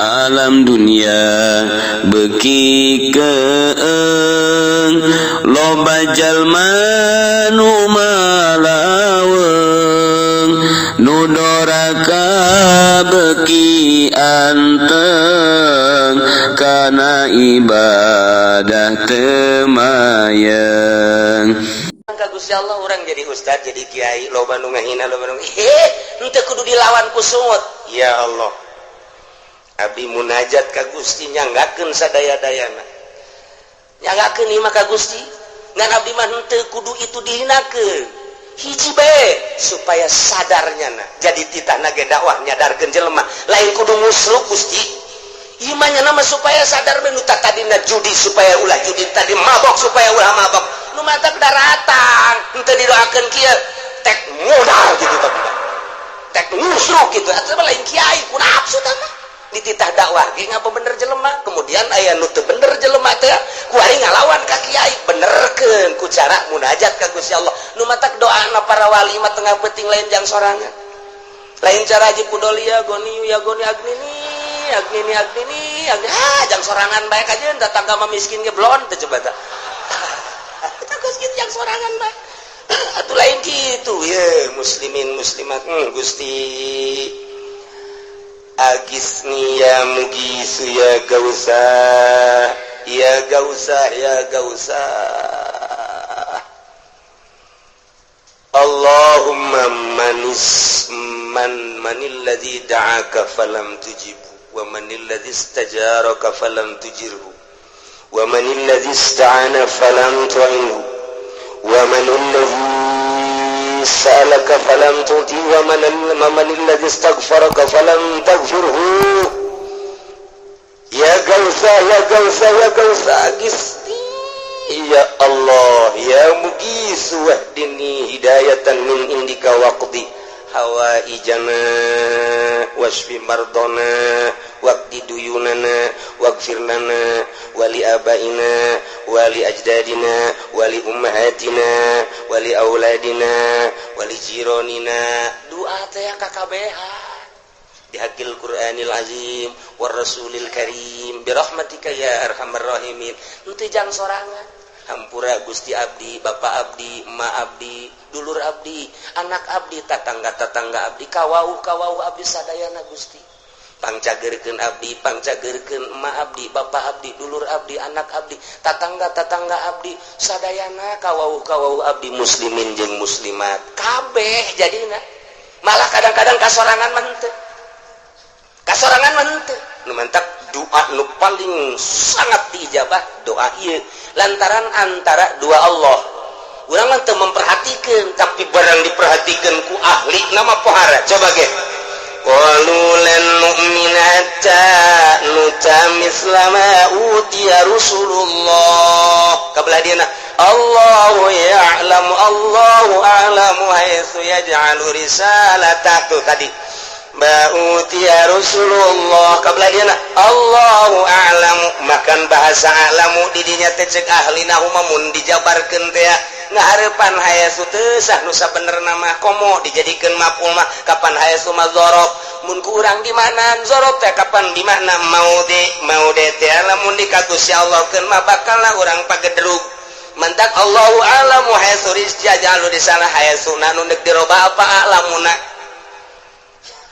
Alam dunia beuki keeng, loba jalma nu malaweng, nu doraka beuki anteng, kana ibadah teu mayeng. Ka Gusti Allah urang jadi ustad, jadi kiai, loba nu ngahina, loba nu he henteu kudu dilawan ku sungut. Ya Allah, abdi munajat ka Gusti, nyanggakeun sadaya-dayana, nyanggakeun ieu mah ka Gusti. Ngan abdi mah henteu kudu itu dihinakeun, hiji bae supaya sadarnya na. Jadi titahna ge dakwah nyadarkeun jelema, lain kudu musruk. Gusti, ieu mah nya supaya sadar bae, nu tadina judi supaya ulah judi, tadi mabok supaya ulah mabok. Nu matak daratang henteu didoakeun kieu, tek modal gitu, tapi tek ngusruk gitu atuh mah lain kiai, ku nafsu tah mah. Dititah dakwah ge bener jelema, kemudian aya nu teu bener jelema teh kuari ngalawan ka kiai, benerkeun ku cara munajat ka Gusti Allah. Nu matak doana para wali mah tengah peuting, lain jang sorangan, lain cara Haji Pudoli, "Ya Goni, ya Goni, agnini, agnini, agnini, agni." Ah, jang sorangan bae kajeun, tetangga mah miskin ge blon teh. Coba tah, geus kitu jang sorangan bae atuh, lain kitu ye. Muslimin muslimat, Gusti, agisni ya mugisu, ya gausa, ya gausa, ya gausa. Allahumma manis man manil ladzi da'aka falam tujibu, wa manil ladzi istajaraka falam tujirhu, wa manil ladzi ista'ana falam tu'inhu, wa manil ladzi sa'alaka falam tu'ti, wa man alladhi istaghfaraka falam taghfirhu. Ya gausa, ya gausa, ya gausa, agisni ya Allah, ya mugisu, wahdini hidayatan min indika, waqdi hawaijana, wasfi mardona, waqdi duyunana, waghfir lana wali abaina wali ajdadina wali ummahatina wali auladina wali jironina. Doa teh KKBH bihaqil Qur'anil azim war rasulil karim, birahmatika ya arhamar rahimin. Henteu jang sorangan. Hampura Gusti, abdi, bapak abdi, emak abdi, dulur abdi, anak abdi, tatangga-tatangga abdi, kawauh kawauh abdi sadayana. Gusti, pangcagerkeun abdi, pangcagerkeun emak abdi, bapak abdi, dulur abdi, anak abdi, tatangga-tatangga abdi sadayana, kawauh kawauh abdi, muslimin jeung muslimat kabeh. Jadina malah kadang-kadang kasorangan mah henteu, kasorangan mah henteu. Nu mantak doa nu paling sangat diijabah doa ieu, lantaran antara dua Allah. Urang mah teu memperhatikan, tapi barang diperhatikan ku ahli nama pohara. Coba ge, qalu lan nu'mina hatta nu'ta misla ma utiya Rasulullah. Kabelah dieuna, Allahu ya'lamu, Allahu a'lamu haitsu yaj'alu risalata. Tuh tadi ma utiya Rasulullah, kabelah dieuna Allahu a'lamu. Makan bahasa a'lamu di dinya teh cek ahli nahu mah mun dijabarkeun teh ngahareupan hayasu teu sah. Nu sabenerna mah komo dijadikeun maf'ul mah kapan hayasu mah zorof. Mun ku urang di mana zorof teh kapan di mana maudi maudi teh, lamun di ka Gusti Allah keun mah bakal lah urang pagedrug. Mantak Allahu a'lamu haitsu yaj'alu risalah, hayasuna nu deuk diroba apa a'lamuna.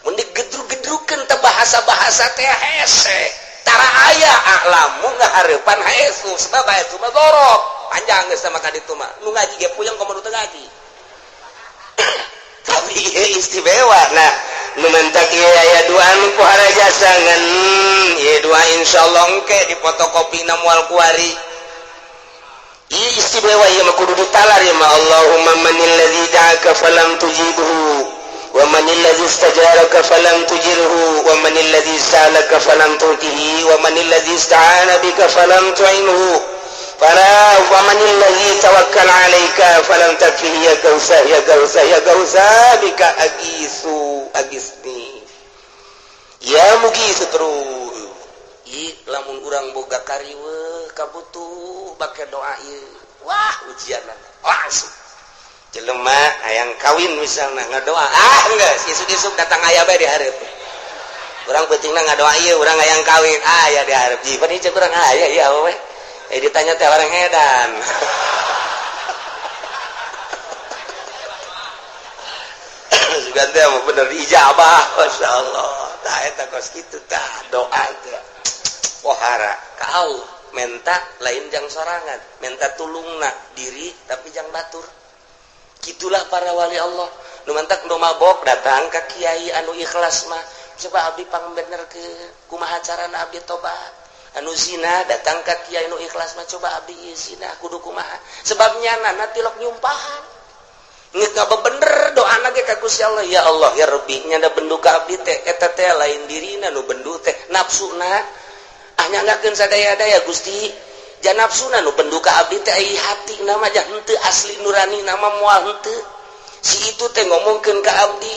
Mun digedrug-gedrugkeun teh bahasa-bahasa teh hese tara aya a'lamu ngahareupan haitsu, sebab haitsu mah zorof. Panjang geus sama ka ditu mah, nu ngaji ge puyeng komo nu teu ngaji, tapi ieu istimewa. Nah, nu mentak ieu aya dua anu pohara jasa ngan ieu dua, insyaallah engke difotokopi na moal kuari. Ieu istimewa, ieu mah kudu ditalar ieu mah. Allahumma manil ladzi da'aka falam tujibhu, wa manil ladzi istajaraka falam tujirhu, wa manil ladzi sa'alaka falam tu'tihi, wa manil ladzi ista'ana bika falam tu'inhu, fala wa manil ladzi tawakkal 'alaika falam takfihi. Ya gausa, ya gausa, ya gausa, bika agisu, agisni ya mugisu. Terus ih, lamun urang boga kariweuh kabutuh bake doa ieu, wah, ujian langsung. Jelema hayang kawin misalnya, ngadoa, ah, enggak, isuk-isuk datang aya bae di hareup. Urang pentingna ngadoa ieu, urang hayang kawin. Aya diharap ji, pan ieu urang aya ieu apa we. Eh, ditanya teh orang edan. Sugan teh mah bener diijabah, masyaallah. Tah eta kos kitu tah doa teh. Pohara ka Allah, menta lain jang sorangan, menta tulungna diri tapi jang batur. Gitulah para wali Allah. Nu mantak nu mabok datang ka kiai anu ikhlas mah, coba abdi pangbener ke kumaha carana abdi tobat. Anu zina datang ka kiai nu ikhlas mah, coba abdi ieu zina kudu kumaha. Sebab nyana tilok nyumpahan. Ngeuk ngabebener doana ge ka Gusti Allah, ya Allah ya Rabbi, nyanda bendu ka abdi teh eta teh lain dirina nu bendu teh nafsuna. Ah, nyanggakeun sadaya-daya Gusti. Jan nafsuna nu bendu ka abdi teh, ai hati nama jah henteu asli nurani nama moal henteu. Si itu teh ngomongkeun ka abdi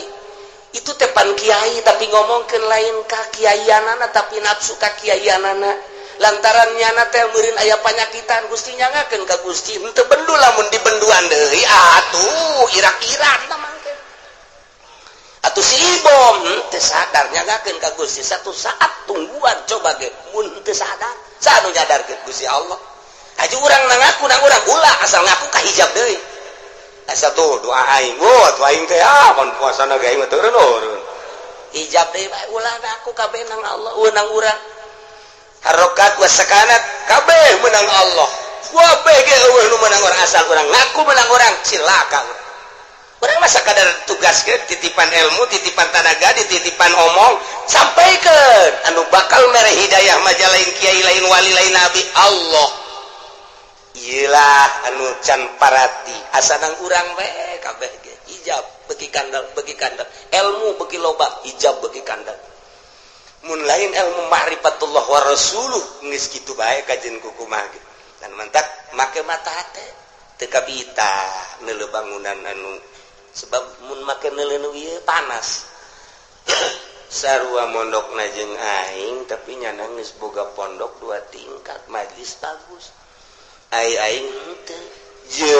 itu teh pan kiai, tapi ngomongkeun lain ka kiaianana tapi nafsu ka kiaianana. Lantaran nyana teh meureun aya panyakitan, Gusti nyangakeun ka Gusti henteu bendu, lamun dibenduan deui atuh irak-irak tah mangke. Atuh si Ibom henteu sadar nyangakeun ka Gusti satu saat tungguan coba ge mun henteu sadar saha nu nyadarkeun? Gusti Allah. Haji urang na ngaku nang urang ulah asal ngaku ka hijab deui. Asa tuh doa aing, wah tuh aing teh ah pan puasana ge aing mah turun. Hijab deui bae, ulah ngaku kabeh nang Allah, nang urang. Harokat wa sakanat kabeh menang Allah. Kabeh ge eueuh nu menang urang, asal urang ngaku menang urang cilaka urang. Urang masa kadar tugas ke titipan ilmu, titipan tanaga, dititipan omong, sampaikan anu bakal mere hidayah maja lain kiai, lain wali, lain nabi, Allah. Iyalah anu can parati asa nang urang we kabeh ge hijab beki kandel, beki kandel ilmu, beki loba hijab beki kandel. Mun lain ilmu ma'rifatullah wa rasuluh geus kitu bae kajen kukumaha ge. Dan mantak make mata hate teu kabita neuleuh bangunan anu, sebab mun make neuleuh nu ieu panas. Sarua mondokna jeung aing, tapi nyana geus boga pondok dua tingkat, majlis bagus. Ai aing henteu je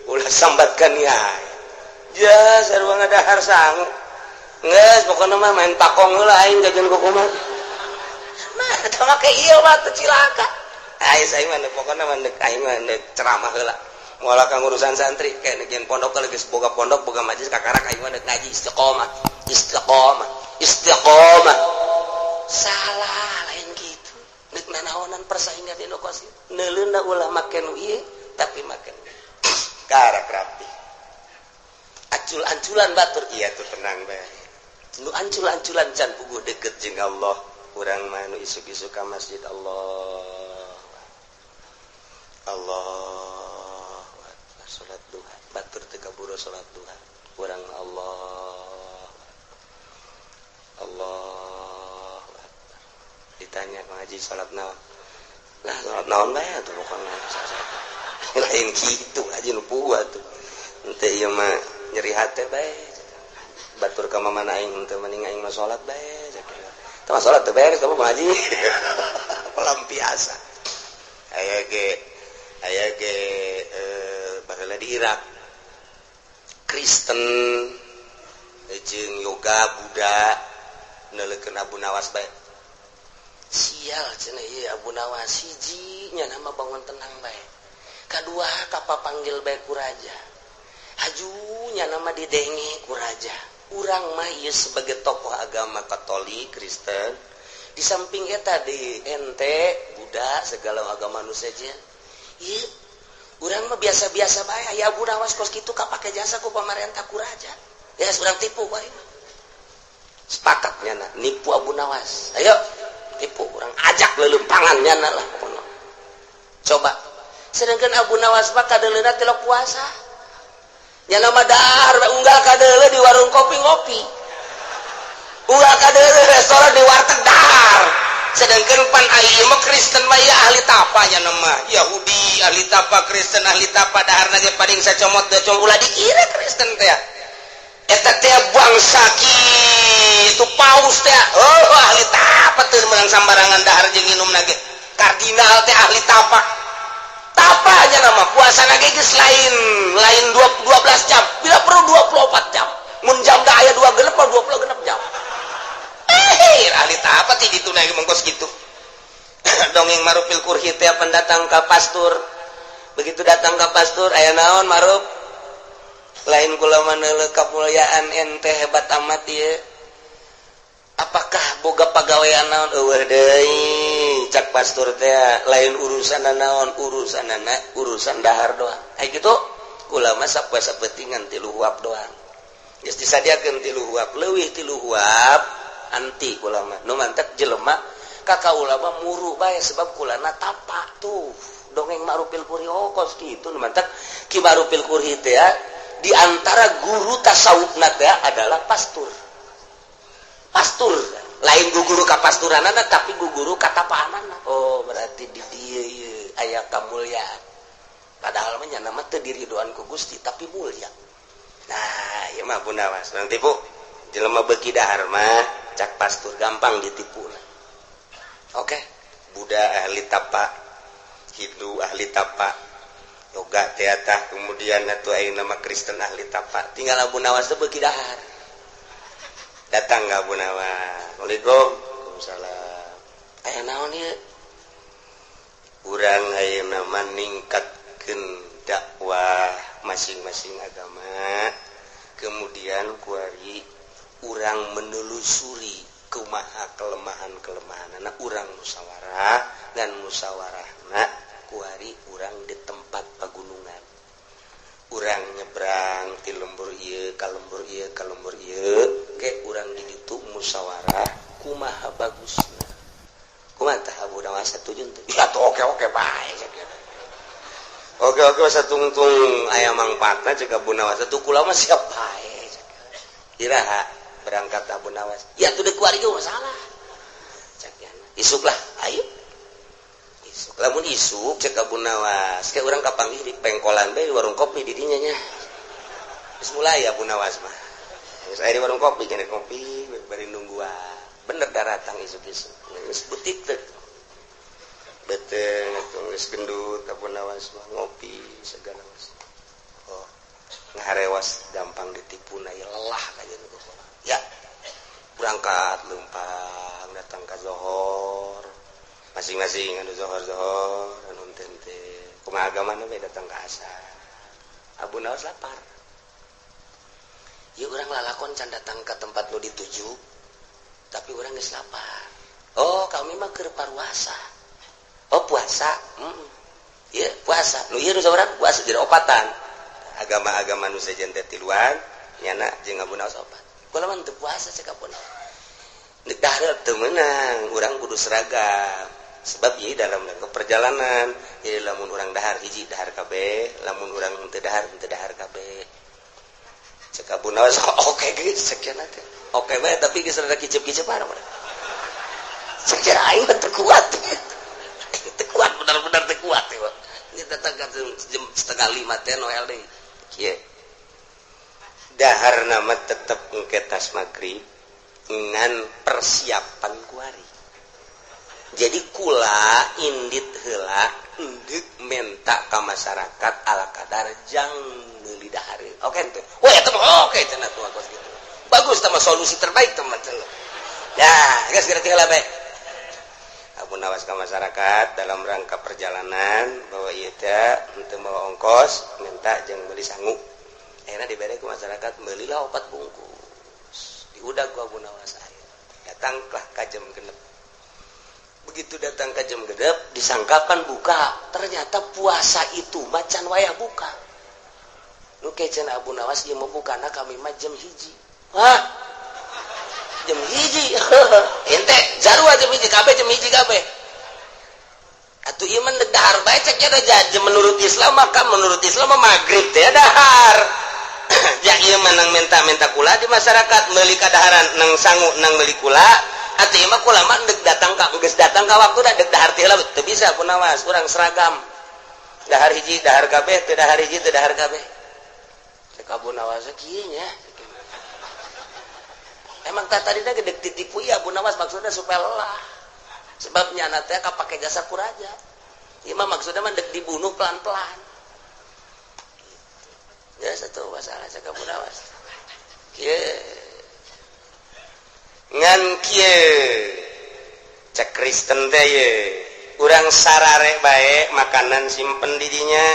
ulah sambatkan ya ja sarua ngadahar sangu geus pokona mah main pakong heula aing jajan kukumaha mah teu make ieu mah teu cilaka. Ai saya mah pokona mah deuk aing mah deuk ceramah heula, moal ka ngurusan santri kayak negian pondok lagi, boga pondok, boga majlis, kakarak aing mah deuk ngaji istiqomah, istiqomah, istiqomah. Salah, lain gitu. Deuk nanaonan persaingan di nu kos neuleuna ulah make nu ieu tapi make karak rapi ancul-anculan batur. Iya tuh tenang bae nu ancul-anculan can puguh deket jeung Allah. Urang mah nu isuk-isuk ka masjid, Allah Allah, salat duha, batur teu kaburu salat duha. Urang Allah Allah, ditanya ngaji salat naon lah, salat naon bae atuh pokona lain kitu aja nu puguh atuh. Henteu ieu mah nyeri hate bae batur ka mamana aing, henteu mending aing mah salat bae. Teu mah salat teu beres kamu ngaji pelampiasan. Aya ge baheula di Irak Kristen jeung yoga Buddha neuleukeun Abu Nawas bae. Sial cenah ieu Abu Nawas, hiji nya nama bangun tenang bae, kadua kapapanggil bae ku raja, hajunya nama didenge ku raja. Urang mah ieu sebagai tokoh agama Katolik, Kristen, di samping eta di ente Buddha segala agama nu sejen ieu urang mah biasa-biasa bae. Aya Abu Nawas kos kitu kapake jasa ku pamarentah, ku raja, ya urang tipu bae. Sepakat nyana nipu Abu Nawas, ayo tipu, urang ajak lelempangan nyana lah pokokna. Coba sedangkan Abu Nawas mah kadeuleuna tilok puasa, nyana mah dahar we unggal kadeuleu di warung kopi ngopi, unggal kadeuleu restoran, di warteg dahar. Sedangkan pan ieu mah Kristen mah ya ahli tapa, nya mah Yahudi ahli tapa, Kristen ahli tapa, dahar ge paling sacomot da ulah dikira Kristen teh eta teh bangsa kitu. Paus teh, oh, ahli tapa, teu meunang sambarangan dahar jeung minum ge. Kardinal teh ahli tapa. Tapa aja nama puasa lagi geus lain lain 12 jam, bila perlu 24 jam. Mun jam dah aya 2 genep mah 26 jam. Ahli tapa ti ditu na mengkos gitu. Dongeng Marufil Kurhi teh pendatang ka pastur. Begitu datang ke pastur, "Aya naon, Maruf?" "Lain kula mah, kamuliaan ente hebat amat ieu. Apakah boga pagawean naon?" "Euweuh deui," cak pastur teh. "Lain urusan naon, urusan urusan dahar doang." Kayak gitu, kula mah sapoe sapentingan 3 huap doang. Geus disadiakeun 3 huap, leuwih 3 huap anti kula mah. Nu mantek jelema ka kaula mah muru bae, sebab kulana tapa. Tuh dongeng Marufil Kurhi, oh, kos kitu. Nu mantek Ki Marufil Kurhi teh di antara guru tasawufna teh adalah pastur. Pastur lain guru kapasturanana, tapi guru katapaanana. Oh, berarti di dieu ieu aya kamulyaan, padahal mah nyana mah teu diridoan ku Gusti, tapi mulia. Nah, ieu mah Abu Nawas nanti tipu jelema beuki dahar mah, cak pastur, gampang ditipu. Oke, Buddha ahli tapa, Hindu ahli tapa, yoga teatah, kemudian atuh ayeuna nama Kristen ahli tapa. Tinggal Abu Nawas teh beuki dahar. Datang ka Abu Nawas, "Assalamualaikum." "Waalaikumsalam." "Aya naon ieu?" "Urang ayeuna meningkatkeun dakwah masing-masing agama, kemudian kuari urang menelusuri kumaha kelemahan-kelemahan anak urang, musyawarah dan musyawarahna kuari urang di tempat pagunungan, urang nyebrang ti lembur ieu ka lembur ieu ka lembur ieu, ke urang di ditu musyawarah kumaha bagusna." "Kumaha tah, Abu Nawas, satuju teu?" "Ya tuh, oke oke bae." "Oke oke, satungtung aya mangfaatna," cek Abu Nawas. "Atuh kula mah siap bae." "Iraha berangkat, Abu Nawas?" "Ya tuh, kuari ge masalah," cek. "Isuk lah, ayo isuk." "Lamun isuk," cek Abu Nawas, "kayak urang kapanggih di pengkolan bae, di warung kopi di dinya nya." Geus mulai Abu Nawas mah. Geus aya di warung kopi, kene kopi bari nungguan. Bener daratang isuk-isuk. Geus butik teh. Beteng atuh geus gendut Abu Nawas mah, ngopi segala macam. Oh, ngaharewas gampang ditipu na ya, lelah kajian. Ya, berangkat lempang datang ke zohor masing-masing, anu zohor zohor, anu tente kumaha agamana we. Datang ke asar, Abu Nawas lapar. Ya, urang lalakon can datang ke tempat nu dituju, tapi urang geus lapar. "Oh, kami mah keur paruasa." "Oh, puasa." Ya, puasa nu ieu nu saurang puasa, jadi opatan agama-agama nu sejen teh tiluan, nyana jeung Abu Nawas opat. "Kula mah teu puasa," cek Abu Nawas. "Dahar teu meunang, urang kudu seragam, sebab ieu dalam rangka perjalanan. Jadi lamun urang dahar hiji, dahar kabeh, lamun urang teu dahar, teu dahar kabeh," cek Abu Nawas. "Oke geus," cek teh. "Oke bae, tapi geus rada kicep-kicep." Cek aing teu kuat, teu kuat, benar-benar teu kuat ya. Ini datang ke jam 4.30 teh, Noel deui kieu. Dahar nama tetep engke tas maghrib ngan persiapan kuari. Jadi kula indit heula, endek menta ka masyarakat ala kadar jang meuli dahar. Oke teu? Wah, eta mah oke cenah tuh, kos gitu. Bagus tah, solusi terbaik teman ya. Geus gerti heula bae. Abu Nawas ke masyarakat dalam rangka perjalanan bahwa ieu teh henteu mawa ongkos, minta jeung beli sangu. Akhirnya diberi ke masyarakat, belilah 4 bungkus, diudag ku Abu Nawas air. Datanglah ka jam 6. Begitu datang ke jam 6, disangkapan buka. Ternyata puasa itu macan wayah buka. Nu cenah Abu Nawas, ieu mau buka na kami mah jam 1. Hah, jam 1? Ente jarua jam 1 kabeh, jam 1 kabeh atuh. Ieu mah dahar bae, cek nya. Menurut Islam, maka menurut Islam mah maghrib teh dahar. Ya, ieu mah nang minta-minta kula di masyarakat meuli kadaharan, nang sangu, nang meuli kula. Atuh ieu mah kula mah dek datang ka, geus datang ka waktu dah dek dahar teh lah teu bisa. Abu Nawas, urang seragam, dahar hiji dahar kabeh, teu dahar hiji teu dahar kabeh. Cek Abu Nawas kieu nya. Emang tak tadi gede ditipu ya Abu Nawas, maksudnya supaya lelah, sebabnya nanti akan pakai jasa kuraja. Ieu mah maksudnya mah dek dibunuh pelan-pelan ya. Satu masalah, cek Abu Nawas kieu. Ngan kieu, cek Kristen teh ye, urang sarare bae makanan simpen di dinya.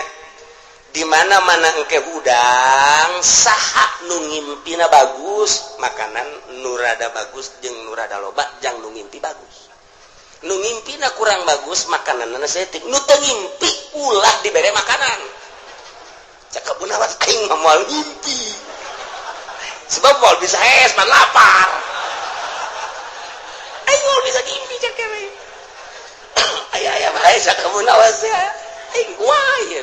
Di mana-mana engke hudang, saha nu ngimpina bagus, makanan nu rada bagus jeung nu rada loba jang nu ngimpi bagus. Nu ngimpina kurang bagus, makanan saeutik. Nu teu ngimpi ulah dibere makanan. Cek Abu Nawas, aing mah moal ngimpi, sebab moal bisa hees mah lapar. Aing moal bisa ngimpi, cek kene aya aya bae. Cek Abu Nawas ya, aing kumaha ieu?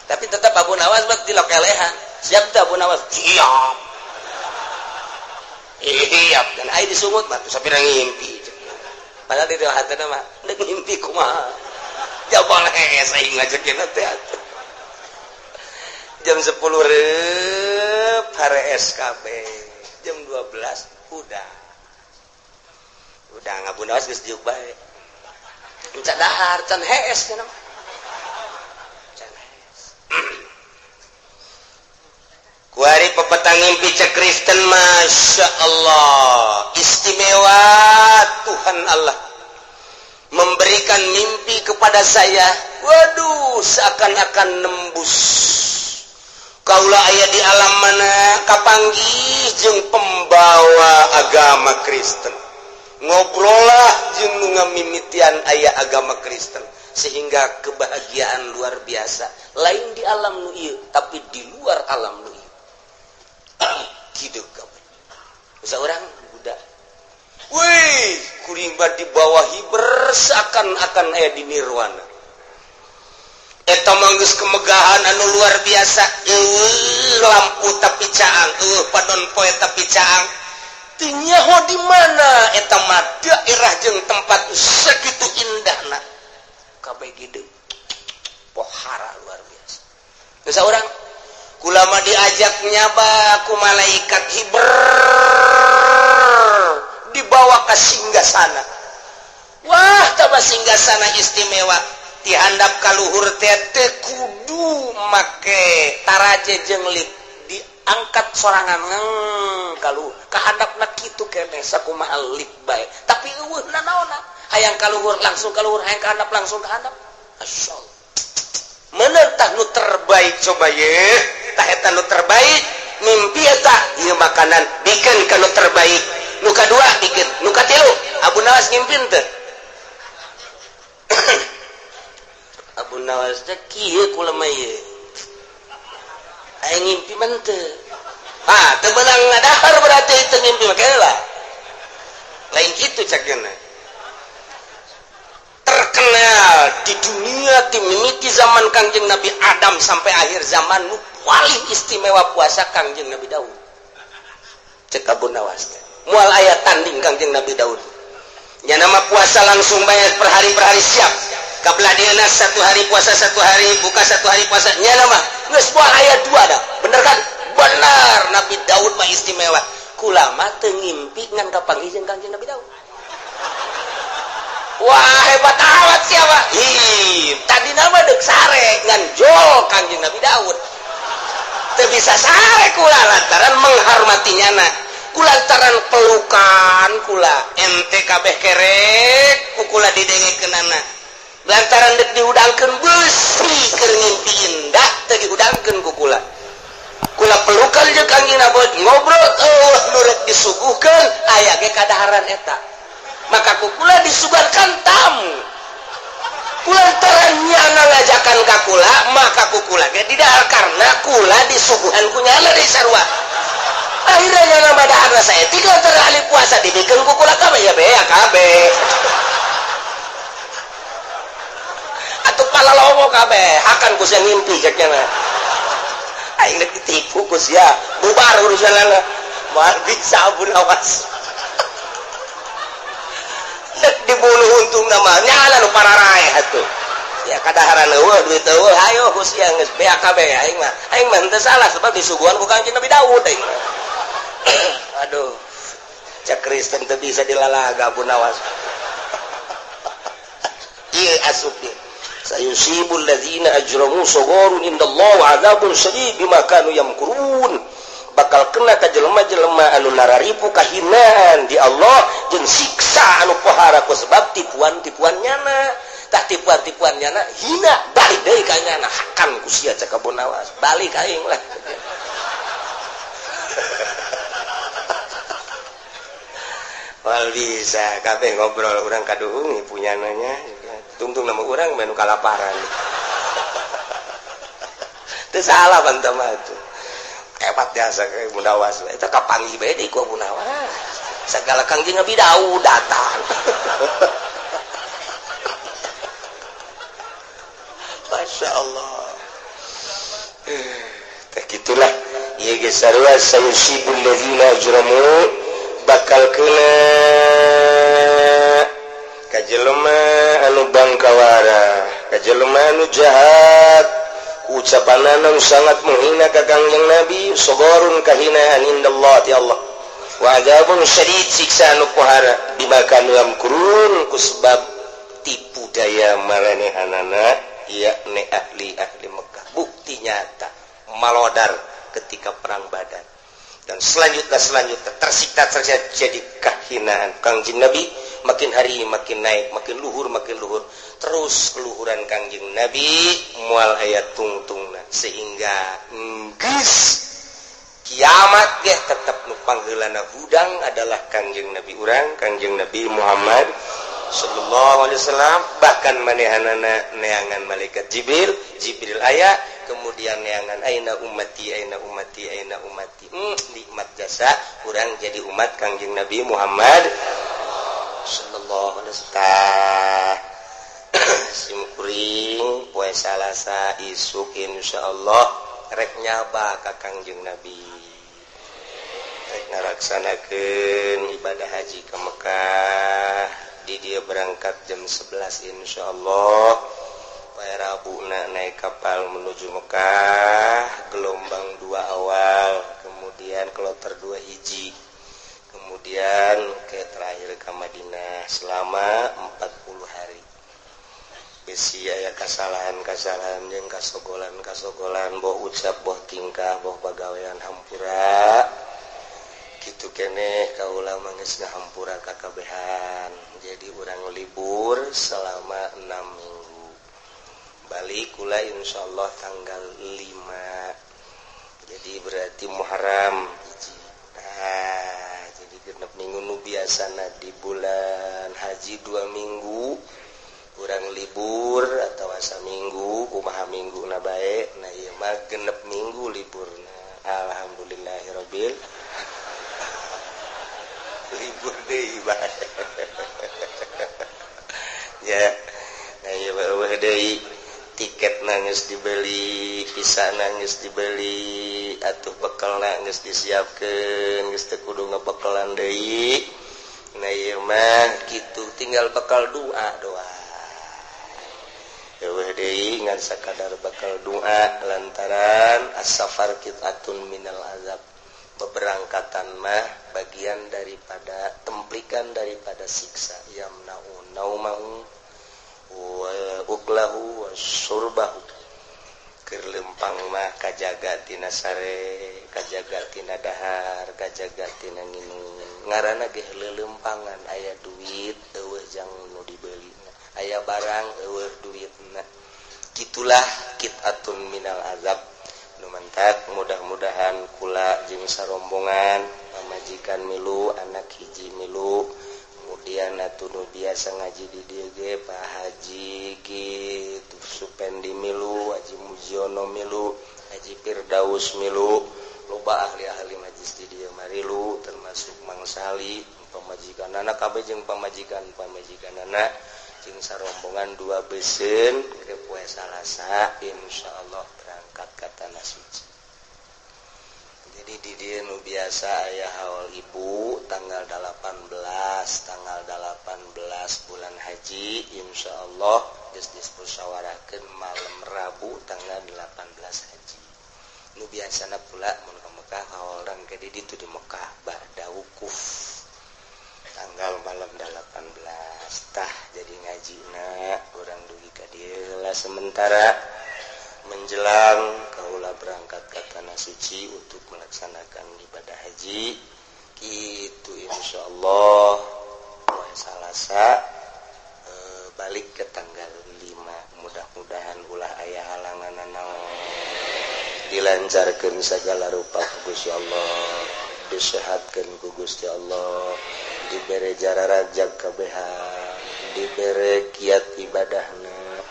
Tapi tetap Abu Nawas mah dilokelehan. Siap teu, Abu Nawas? Siap, siap. Dan aing disungut mah tuh sapira ngimpi, padahal di hati mah dek ngimpi kumaha, jabal hees aing ngajekin teh atuh. Jam 10 rep hare SKB, jam 12 udah Abu Nawas geus diuk bae, can dahar, can hees cenah, can hees. Kuari pepetang ngimpi, cek Kristen, Masya Allah, istimewa Tuhan Allah memberikan mimpi kepada saya. Waduh, seakan-akan nembus kaula aya di alam mana, kapanggih jeung pembawa agama Kristen, ngobrollah jeung nu ngamimitian aya agama Kristen, sehingga kebahagiaan luar biasa, lain di alam nu ieu, tapi di luar alam nu ieu gitu. Kabeh seorang budak. Wih, kuring di bawah hiber seakan-akan aya di nirwana. Eta mah geus kemegahan anu luar biasa. Eueuh lampu tapi caang, eueuh padon poe tapi caang. Teu nyaho di mana eta mah, daerah jeung tempat segitu indahna. Kabeh gede. Pohara luar biasa. Geus urang kulama diajak nyaba ku malaikat hiber, dibawa ke singgasana. Wah, tambah singgasana istimewa, dihandap kaluhur teh teu kudu make taraje jeung lip, diangkat sorangan ngeng kaluhur kahandapna kitu keneh, sakumaha lip bae, tapi eueuh nanaonna. Hayang kaluhur langsung kaluhur, hayang kahandap langsung kahandap. Masyaallah, menentah nu terbaik. Coba ye, tah eta nu terbaik mimpi eta. Ieu makanan bikin ka nu terbaik, nu kadua bikin, nu katilu. Abu Nawas ngimpin teh? Abu Nawas teh kieu kula mah ieu, aing ngimpi mah teu. Ah, teu meunang ngadahar, berarti teu ngimpi mah lah lain kitu cakna. Terkenal di dunia timimiti zaman Kangjeng Nabi Adam sampai akhir zaman, nu paling istimewa puasa Kangjeng Nabi Daud. Cek Abu Nawas teh moal aya tanding Kangjeng Nabi Daud nya. Nama puasa langsung bayar per hari per hari, siap kabelah dieuna, satu hari puasa, satu hari buka, satu hari puasa. Nya nama geus moal aya dua dah. Bener kan? Bener. Nabi Daud mah istimewa. Kulama teu ngimpi ngan kapanggih jeung Kangjeng Nabi Daud. Wah, hebat amat siapa. Ih, tadi nama dek sare ngan jol Kangjeng Nabi Daud teu bisa sare kula lantaran menghormati nyana. Kulantaran pelukan kula, ente kabeh kerek ku kula didengekeunana, lantaran dek dihudangkeun besi keur ngimpi indah teu dihudangkeun ku kula. Kula pelukan jeung Kangjeng Nabi, ngobrol. Oh, nu rek disuguhkeun aya ge kadaharan eta, maka ku kula disuguhkan tamu. Kulantaran nyana ngajakan ka kula, maka ku kula ge didahar karena kula disuguhan ku nyana di sarua. Akhirnya nyana madaharna saeutik lantaran ahli puasa dibikeun ku kula kabeh, ya bea kabeh atuh, palalowo kabeh hakan ku sia ngimpi. Cek nyana, aing rek ditipu ku sia, bubar urusan lana, moal bisa. Abu Nawas dek dibunuh, untung nama nyala nu pararaeh atuh ya, kadaharan eueuh, duit eueuh, ayo ku sia geus bea kabeh. Aing mah henteu salah sebab disuguhan ku Kangjeng Nabi Daud aing mah. Aduh, cek Kristen teu bisa dilalaga Abu Nawas. Ieu asup dia, sayusibul ladzina ajramu sagharun indallah wa adzabun syadid bima kanu yamkurun. Bakal bakal kena ka jelema-jelema anu nararipu kahinaan di Allah jeung siksa anu pohara ku sebab tipuan-tipuan nyana. Tah tipuan-tipuan nyana hina balik deui ka nyana hakan ku sia cek Abu Nawas balik aing lah. Wal bisa kabeh ngobrol urang kaduhung punya nanya tungtung nama urang menu kalaparan. Teu salah bantah mah tuh. Hebat jasa ke Abu Nawas eta kapanggih bae deui ku Abu Nawas. Sagala Kangjeng Nabi Daud datang. Masya Allah. Teh gitulah. Ieu geus sarua sayusibul ladzina ajramu bakal kena ka jelema anu bangkawara, ka jelema anu jahat. Ucapanana nu sangat menghina ka Kangjeng Nabi, sogorun kahinaan indallah ti Allah. Wa adzabun syadid siksa anu pohara bima kanu yamkurun ku sebab tipu daya maranehanana yakni ahli-ahli Mekah. Bukti nyata malodar ketika perang Badar. Dan selanjutnya tersiksa jadi kahinaan Kangjeng Nabi makin hari makin naik, makin luhur terus keluhuran Kangjeng Nabi mual aya tungtungna sehingga geus kiamat ge tetep nu pangheulana hudang adalah Kangjeng Nabi urang, Kangjeng Nabi Muhammad sallallahu alaihi wasallam. Bahkan manehanana neangan malaikat Jibril, Jibril aya kemudian neangan aina ummati aina ummati aina ummati. Nikmat jasa urang jadi umat Kangjeng Nabi Muhammad sallallahu alaihi wasallam. Sim kuring poe Salasa isuk insyaallah rek nyaba ka Kangjeng Nabi, rek ngalaksanakeun ibadah haji ke Mekah. Di dia berangkat jam 11 insyaallah. Poe Rabuna naik kapal menuju Mekah, gelombang 2 awal, kemudian kloter 2 hiji, kemudian ke terakhir ke Madinah selama 40 hari. Besi aya kasalahan-kasalahan jeung kasogolan-kasogolan boh ucap boh tingkah boh pagawean hampura kitu keneh kaula mah geus ngahampura kakabehan. Jadi urang libur selama 6 minggu. Balik kula insyaallah tanggal 5. Jadi berarti Muharram hiji. Nah, jadi genep minggu nu biasana di bulan haji 2 minggu urang libur atau asa minggu kumaha minggu na bae. Nah ieu mah genep minggu liburna. Alhamdulillahirabbil libur deui bae. Ya, nah ieu eueuh deui tiket geus dibeli, visa geus dibeli, atuh bekelna geus disiapkeun, geus teu kudu ngebekelan deui. Nah ieu mah kitu tinggal bekal doa doa. Eueuh deui ngan sakadar bekal doa lantaran as-safar qit'atun minal azab. Beberangkatan mah bagian daripada templikan daripada siksa. Yamna'u naumahu wa uklahu wa surbahu. Keur lempang mah kajaga tina sare, kajaga tina dahar, kajaga tina nginum. Ngaranna ge leuleumpangan, aya duit eueuh jang nu dibelina, aya barang eueuh duitna. Kitulah qit'atun minal azab. Nu mantak mudah-mudahan kula jeung sarombongan pamajikan milu, anak hiji milu, kemudian atuh nu biasa ngaji di dieu ge Pak Haji kitu Supendi milu, Haji Mujiono milu, Haji Firdaus milu, loba ahli-ahli majlis di dieu marilu termasuk Mang Sali pamajikanana kabeh jeung pamajikan-pamajikanana jeung sarombongan 2 beuseun ke poe Salasa insyaallah berangkat ka tanah suci. Jadi di dieu nu biasa aya haul ibu tanggal 18, tanggal 18 bulan haji insyaallah geus dimusyawarahkeun malam Rabu tanggal 18 haji. Nu biasana pula mun ka Mekah haolan ke di ditu di Mekah ba'da wukuf tanggal malam 18. Tah jadi ngajina urang dugi ka dieu lah sementara. Menjelang kaula berangkat ke tanah suci untuk melaksanakan ibadah haji gitu, insyaallah poe Salasa balik ke tanggal 5. Mudah-mudahan ulah aya halangan naon, dilancarkeun segala rupa ku Gusti Allah, disehatkeun ku Gusti Allah, dibere jararajag kabehan, dibere kiat ibadahna,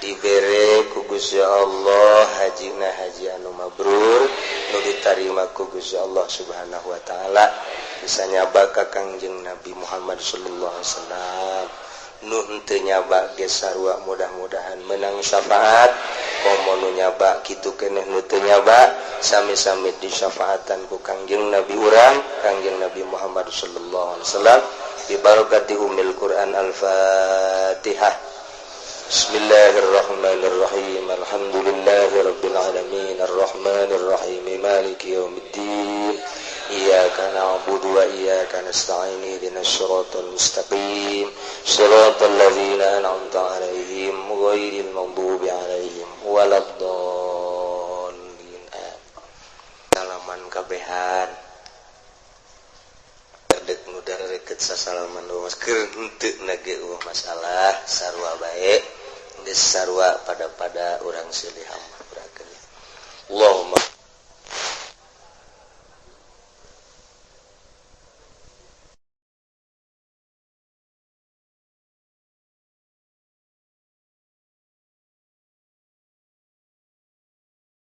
dibere ku Gusti Allah hajina haji anu mabrur nu ditarima ku Gusti Allah Subhanahu wa taala, bisa nyaba ka Kangjeng Nabi Muhammad sallallahu alaihi wasallam. Nu henteu nyaba ge sarua, mudah-mudahan menang syafaat. Komo nu nyaba kitu keneh, nu teu nyaba sami-sami disyafaatan ku Kangjeng Nabi urang, Kangjeng Nabi Muhammad sallallahu alaihi wasallam, bi barakati ummil Quran. Al-Fatihah. Bismillahirrahmanirrahim. Alhamdulillahi rabbil alamin, arrahmanir rahim, maliki yaumiddin. Iyyaka na'budu wa iyyaka nasta'in, ihdinas siratal mustaqim, siratal ladzina an'amta 'alaihim, ghairil maghdubi 'alaihim waladdallin. Salaman kabehan. Dek nu deket sasalaman doang, keur henteu na ge euweuh masalah, sarua bae, geus sarua pada pada urang silih hampurakeun. Allahumma.